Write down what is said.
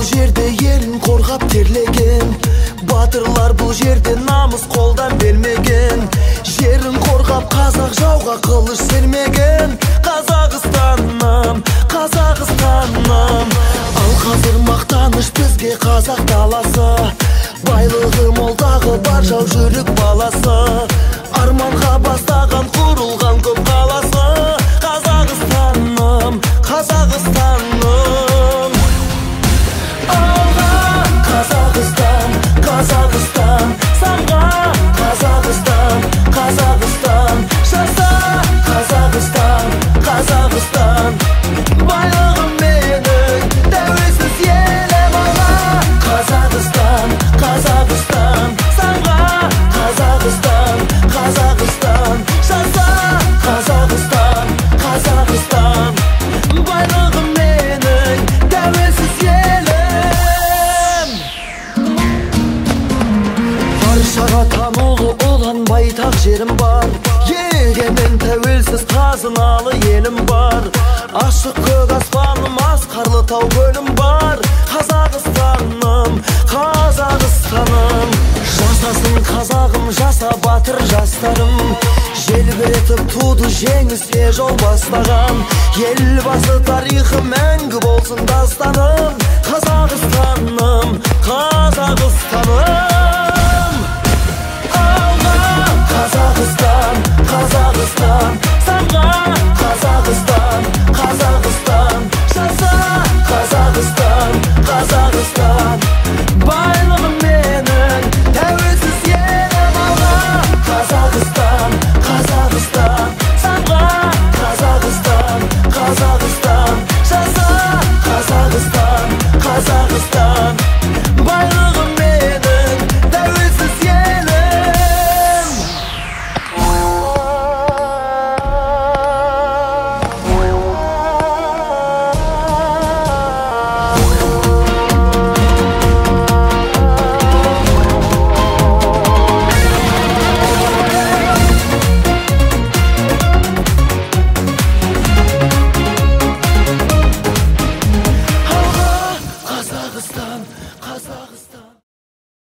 Жерде елін қорғап терлеген, батырлар бұл жерде намыс қолдан бермеген. Жерін қорғап қазақ жауға қылыш сермеген. Қазақстаным, Қазақстаным. Ал қазір мақтаныш бізге қазақ даласы. Байлығы мол, тағы бар жау жүрек баласы. Арманға бастаған құрылған көп қаласы. Қазақстаным, Қазақстаным. Қазақстан, Қазақстан, самға Қазақстан, Қазақстан, жаса Қазақстан, Қазақстан. Байлығым менің, тәуелсіз елім алға. Қазақстан, Қазақстан, самға Қазақстан, Қазақстан, жаса Қазақстан, Қазақстан. Байлығым менің, тәуелсіз елім. Баршаға танулы ұлан байтақ жерім бар, егемен тәуелсіз қазыналы елім бар. Ашық көк аспаным, асқарлы тау көлім бар. Қазақстаным, Қазақстаным. Жасасын қазағым, жаса батыр жастарым. Желбіретіп туды жеңіске жол бастаған. Елбасы тарихы мәңгі болсын дастаным. Қазақстаным, Қазақстаным. Алға Қазақстан, Қазақстан, самға Қазақстан, Қазақстан, жаса Қазақстан, Қазақстан. Байлығым менің, тәуелсіз елім алға. Қазақстан, Қазақстан, самға Қазақстан, Қазақстан, жаса Қазақстан, Қазақстан. Байлығым менің, тәуелсіз елім. Алға Қазақстан, Қазақстан.